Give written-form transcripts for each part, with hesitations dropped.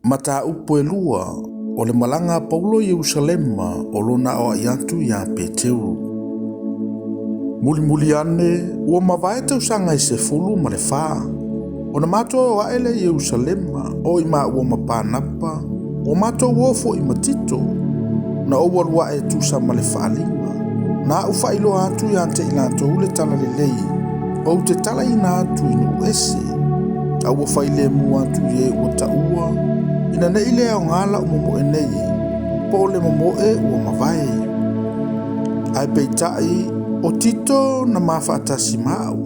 Mataupu e lua o le malaga a Paulo i Ierusalema o lona aoai atu iā Peteru. Mulimuli ane ua mavae tausaga e 14, ona matou o ae lea i Ierusalema, o i maua ma Panapa, ua matou o foi ma Tito. Na ou alu ae e tusa ma le faaaliga, na au faailoa atu ia te i latou le talalelei, ou te talaina atu i nuu ese, a ua failemu atu i e ua taua, ina ne i le aoga lau momoe nei, po o le momoe ua mavae. Ae peitai, o Tito na ma faatasi ma au,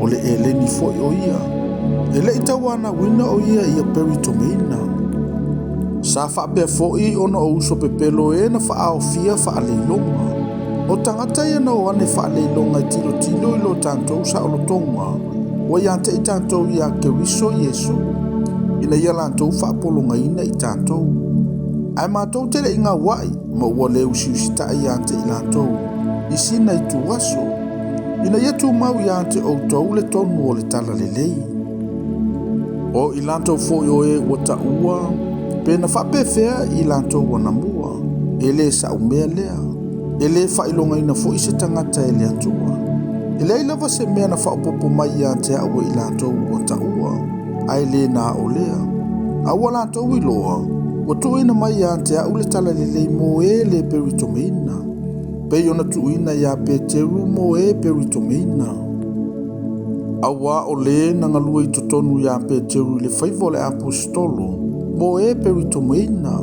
o le Eleni foi o ia. E le i tauanauina o ia ia peritomeina. Sa faapea foi ona o uso pepelo e na faaofia faaleiloga. O tagata ia na o ane faaleiloga e tilotilo i lo tatou saolotoga, ua ia te i tatou ia Keriso Iesu, ina ia latou faapologaina i tatou. Ae matou te le i gauai ma ua le usiusitai ia te i latou i sina ituaso, ina ia tumau ia te outou le tonu o le talalelei. O i latou foi o e ua taua, pe na faapefea i latou anamua, e le saumea lea, e le faailogaina foi se tagata e le Atua. E leai lava se mea na faaopoopo mai ia te au e i latou ua taua, ae le na o lea. A ua latou iloa, ua tuuina mai ia te au le talalelei mo e le peritomeina, pei ona tuuina iā Peteru mo e peritomeina. Auā o le na galue i totonu iā Peteru i le faiva o le aposetolo mo e peritomeina,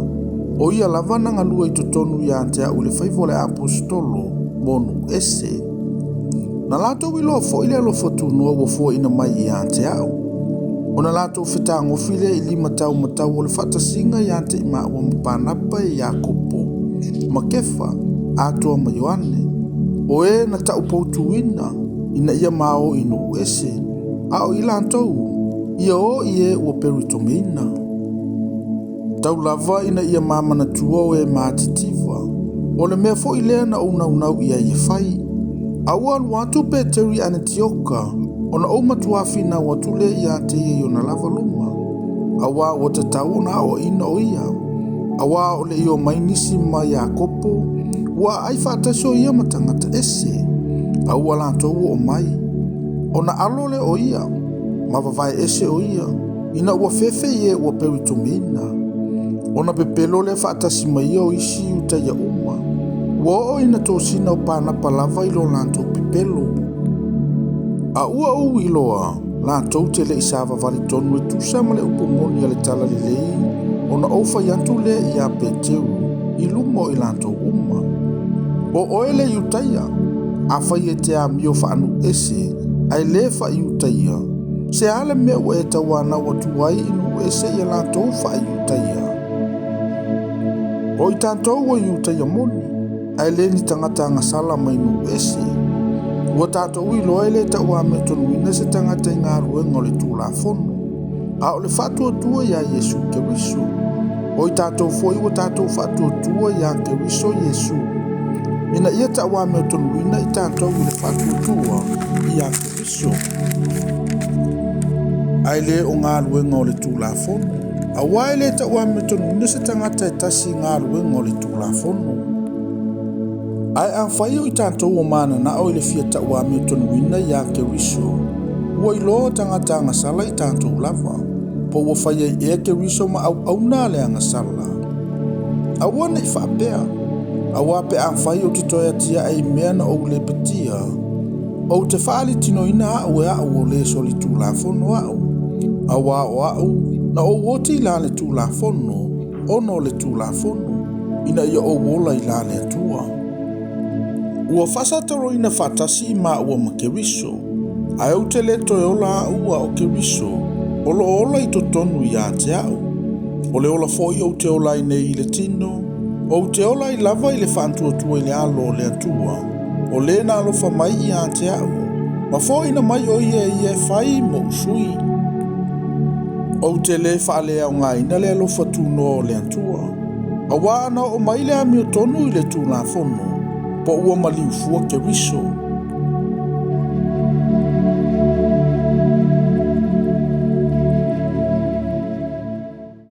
o ia lava na galue i totonu ia te au i le faiva o le aposetolo mo nuu ese. Na latou iloa foi le alofa tunoa ua fuaina mai ia te au, ona latou fetagofi lea i lima taumatau o le faatasiga ia te i maua ma Panapa e Iakopo ma Kefa atoa ma Ioane, o e na taupoutuina ina ia ma o i nuu ese, a o i latou ia o i e ua peritomeina. Tau lava ina ia ma manatua o e matitiva, o le mea foi lea na ou naunau i ai e fai. A ua alu atu Peteru i Anetioka, ona ou matuā finau atu lea ia te ia i ona lava luma, auā ua tatau ona aoaina o ia. Auā o le i omai nisi ma Iakopo, ua aai faatasi o ia ma tagata ese, a ua latou oo mai. Ona alo lea o ia, ma vavae ese o ia, ina ua fefe i e ua peritomeina. Ona pepelo lea faatasi ma ia o isi Iutaia uma, ua oo ina tosina o Panapa lava i lo latou pepelo. A ua ou iloa, latou te le i savavali tonu e tusa ma le upu moni a le talalelei, ona ou fai atu lea iā Peteru i luma o i latou uma. O oe le Iutaia, afai e te amio faanuu ese, ae le faa-Iutaia, se a le mea ua e tauanau atu ai i nuu ese ia latou faa-Iutaia? O i tatou o Iutaia moni, ae le ni tagata agasala mai nuu ese. Ua tatou iloa e le tauamiotonuina se tagata i galuega o le Tulafono, a o le faatuatua iā Iesu Keriso. O i tatou foi ua tatou faatuatua iā Keriso Iesu, ina ia tauamiotonuina i tatou i le faatuatua iā Keriso, ae le o galuega o le Tulafono. Auā e le tauamiotonuina se tagata e tasi i galuega o le Tulafono. Ae afai o i tatou o mananao i le fia tauamiotonuina iā Keriso, ua iloa o tagata agasala i tatou lava, po ua fai ai ea Keriso ma auauna a le agasala? Aua ne i faapea, auā pe afai ou te toe atiae i mea na ou lepetia, ou te faalitinoina au e au o le solitulafono au, auā o au na ou oti i la le Tulafono, ona o le Tulafono, ina ia ou ola i la le Atua. Ua faasatoloina faatasi i maua ma Keriso, ae ou te le toe ola au a o Keriso, o lo o ola i totonu ia te au. O le ola foi ou te ola ai nei i le tino, ou te ola ai lava i le faatuatua i le alo o le Atua, o le na alofa mai ia te au, ma foaina mai o ia e ia e fai moʻu sui. Ou te le faaleaogaina le alofa tunoa o le Atua, auā ana oo mai le amiotonu i le Tulafono, po ua maliu fua Keriso.